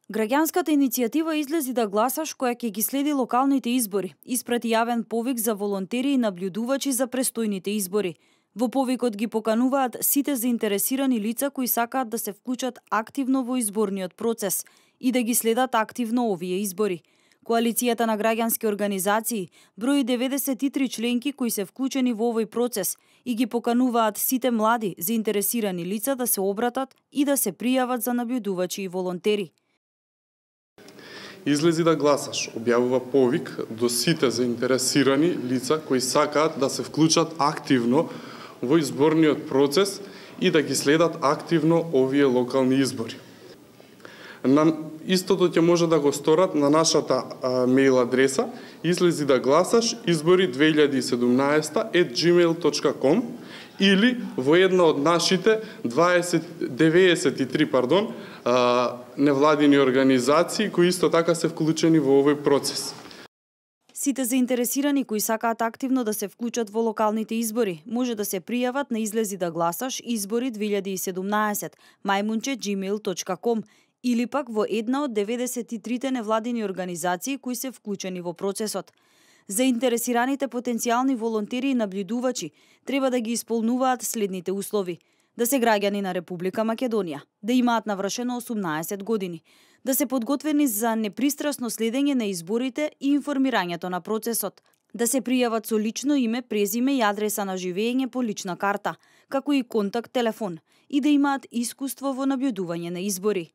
Граѓанската иницијатива Излези да гласаш, која ќе ги следи локалните избори, испрати јавен повик за волонтери и наблюдувачи за престојните избори. Во повикот ги покануваат сите заинтересирани лица кои сакаат да се вклучат активно во изборниот процес и да ги следат активно овие избори. Коалицијата на граѓански организации брои 93 членки кои се вклучени во овој процес и ги покануваат сите млади заинтересирани лица да се обратат и да се пријават за наблюдувачи и волонтери. Излези да гласаш објавува повик до сите заинтересирани лица кои сакаат да се вклучат активно во изборниот процес и да ги следат активно овие локални избори. Истото ќе може да го сторат на нашата мејл адреса излези да гласаш избори 2017@gmail.com или во една од нашите 93 невладини организации кои исто така се вклучени во овој процес. Сите заинтересирани кои сакаат активно да се вклучат во локалните избори може да се пријават на излези да гласаш избори 2017 maimунче@gmail.com или пак во една од 93 невладини организации кои се вклучени во процесот. Заинтересираните потенцијални волонтери и наблюдувачи треба да ги исполнуваат следните услови: да се граѓани на Република Македонија, да имаат навршено 18 години, да се подготвени за непристрасно следење на изборите и информирањето на процесот, да се пријават со лично име, презиме и адреса на живење по лична карта, како и контакт телефон, и да имаат искуство во наблюдување на избори.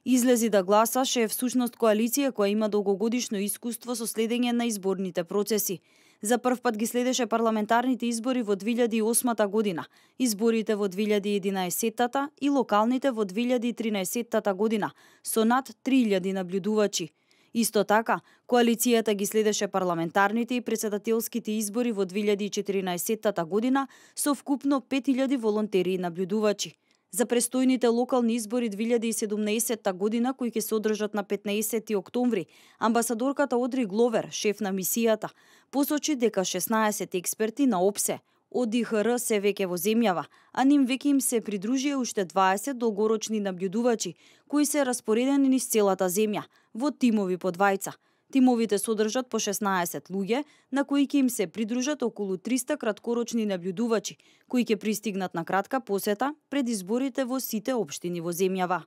Излези да гласаш е всушност коалиција која има долгогодишно искуство со следење на изборните процеси. За прв пат ги следеше парламентарните избори во 2008 година, изборите во 2011 и локалните во 2013 година, со над 3000 наблюдувачи. Исто така, коалицијата ги следеше парламентарните и претседателските избори во 2014 година со вкупно 5000 волонтери и наблюдувачи. За престојните локални избори 2017 година, кои ќе се одржат на 15 октомври, амбасадорката Одри Гловер, шеф на мисијата, посочи дека 16 експерти на ОПСЕ, ОДИХР се веќе во земјава, а ним веќе им се придружија уште 20 долгорочни наблюдувачи, кои се распоредени низ целата земја, во тимови по двајца. Тимовите содржат по 16 луѓе, на кои ќе им се придружат околу 300 краткорочни наблюдувачи, кои ќе пристигнат на кратка посета пред изборите во сите општини во земјава.